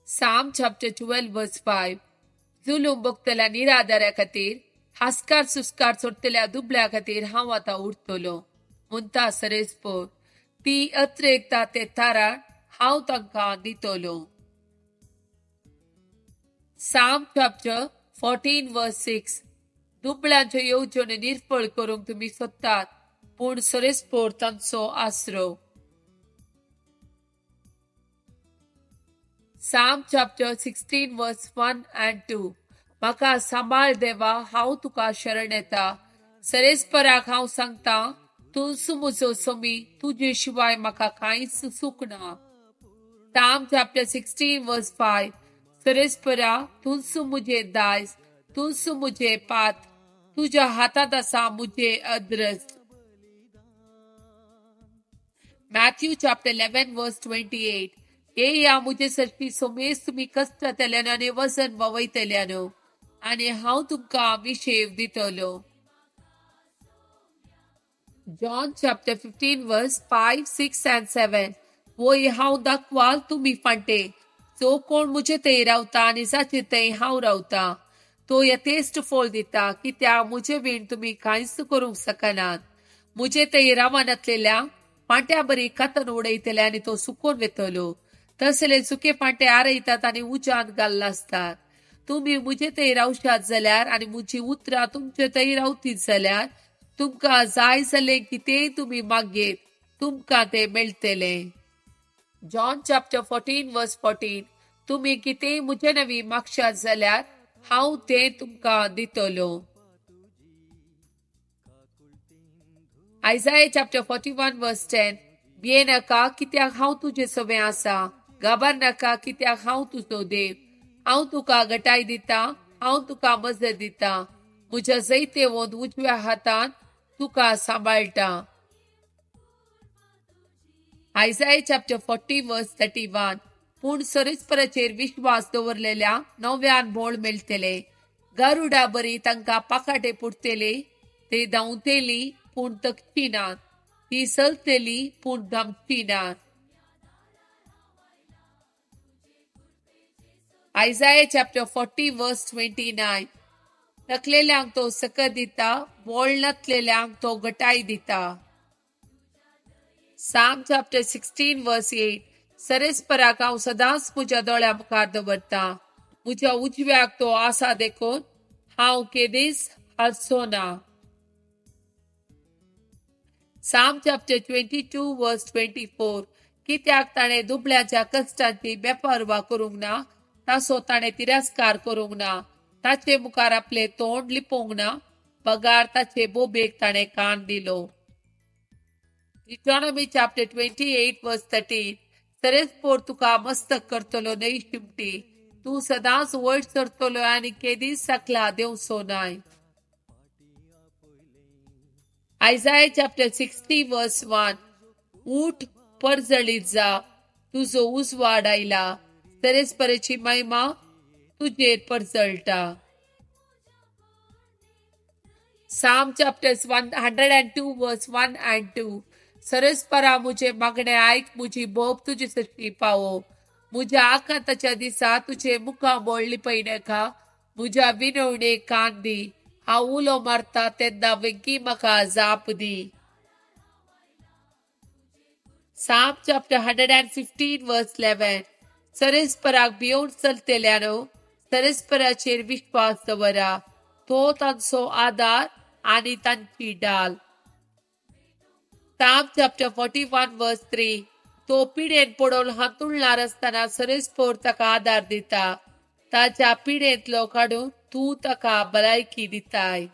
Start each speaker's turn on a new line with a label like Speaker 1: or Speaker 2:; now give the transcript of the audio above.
Speaker 1: Psalm chapter 12 verse 5. जुलूम भोगतल्या निराधाऱ्या खातीर, हास्कार सुस्कार सोडटल्या दुबळ्या खातीर हांव आतां उरतलो म्हणटा सरेस्पोर. ती अत्रेकता ते तारण हांव तांकां दितलो. Psalm chapter 14 verse 6. दुबळ्यांच्यो येवजण्यो निर्फळ करूंक तुमी सोदतात, पूण सरेस्पोर तांचो आसरो. Psalm chapter 16 verse 1 and 2. म्हाका सांबाळ देवा, हांव तुका शरण येता. सरेस्पराक हांव सांगता, तूं म्हजो समी, तुजे शिवाय म्हाका कांयच सूख ना. Psalm chapter 16 verse 5. सरेस्परा, तूं म्हजें दायज, तूं म्हजें पात, तुज्या हातांत आसा म्हजें अद्रस. Matthew chapter 11 verse 28. येया म्हजे सरशी सोमेस तुमी कश्टांतल्यान आनी वजन ववयतल्यान, आनी हांव तुमकां विशेव दितलो. John chapter 15 verse 5, 6 and 7. वय हांव दाखवाल तुमी फांटे, जो कोण म्हजे थंय रावता आनी जाचे थंय हांव रावता तो यथेश्ट फळ दिता, कित्याक म्हजे वीण तुमी कांयच करूंक शकनात. म्हजे थंय रावनातलेल्या फांट्या बरी कातन उडयतले आनी तो सुकोवन वेतलो. तसले सुके फांटे आरयतात आनी उज्यांत घाल्ले आसतात. तुमी म्हजे थंय रावशात जाल्यार आनी म्हजी उतरां तुमचे थंय रावतीत जाल्यार तुमकां जाय जाल्लें कितेंय तुमी मागयेत, तुमकां तें मेळटलें. John chapter 14 verse 14. तुमी कितेंय म्हजे नवी मागशात जाल्यार हांव तें तुमकां दितलो. Isaiah chapter 41 verse 10. भिये नाका, कित्याक हांव तुजे सवें आसा. घाबर नाका, कित्याक हांव तुजो देव. हांव तुका गटाय दिता, हांव तुका मजत दिता, म्हज्या जैतेवंत उजव्या हातान तुका सांबाळटा. Isaiah chapter 40 verse 31. पूण सरेस्पराचेर विश्वास दवरलेल्या नव्यान बोळ मेळटले. गरुडा बरी तांकां पाखाटे पुरतले, ते धांवतली पूण तकची नात, ती चलतली पूण धांवची नात. Isaiah chapter 40 verse 29. थकलेल्यांक तो सकत दिता, बोळ नातलेल्यांक तो गटाय दिता. Psalm chapter 16 verse 8. सरेस्पराक हांव सदांच म्हज्या दोळ्या मुखार दवरता, म्हज्या उजव्याक तो आसा देखून हांव केदीच हारचो ना. Psalm chapter 22 verse 24. कित्याक ताणें दुबळ्याच्या कश्टांची बेपर्वा करूंक ना, ताचो ताणें तिरस्कार करूंक ना, ताचे मुखार आपलें तोंड लिपोवंक ना, बगार ताचे बोबेक ताणें कान दिलो. Deuteronomy chapter 28 verse 13. सरेस्पोर तुका मस्तक करतलो न्हय शिमटी, तूं सदांच वयर सरतलो आनी केदीच सकला देंवचो नाय. Isaiah chapter 60 verse 1. उठ, परजळीत जा, तुजो उजवाड आयला, सरेस्पराची महिमा तुजेर परजळटा. Psalm chapter 102 verse 1 and 2. सरेस्परा म्हजें मागणें आयक, म्हजी बोब तुजे सरशी पावो. म्हज्या आकांताच्या दिसा तुजें मुखामळ लिपय नाका, म्हज्या विनवणेक कान दी. हांव उलो मारता तेन्ना वेगीं म्हाका जाप दी. Psalm chapter 115 verse 11. सरेस्पराक भियोवन चलतल्यानो सरेस्पराचेर विश्वास दवरा, तो तांचो आदार आनी तांची डाल. Psalm chapter 41 verse 3. तो पिडेन पडून हांतुळणार आसतना सरेस्पोर ताका आदार दिता, ताच्या पिडेंतलो काडून तूं ताका भलायकी दिताय.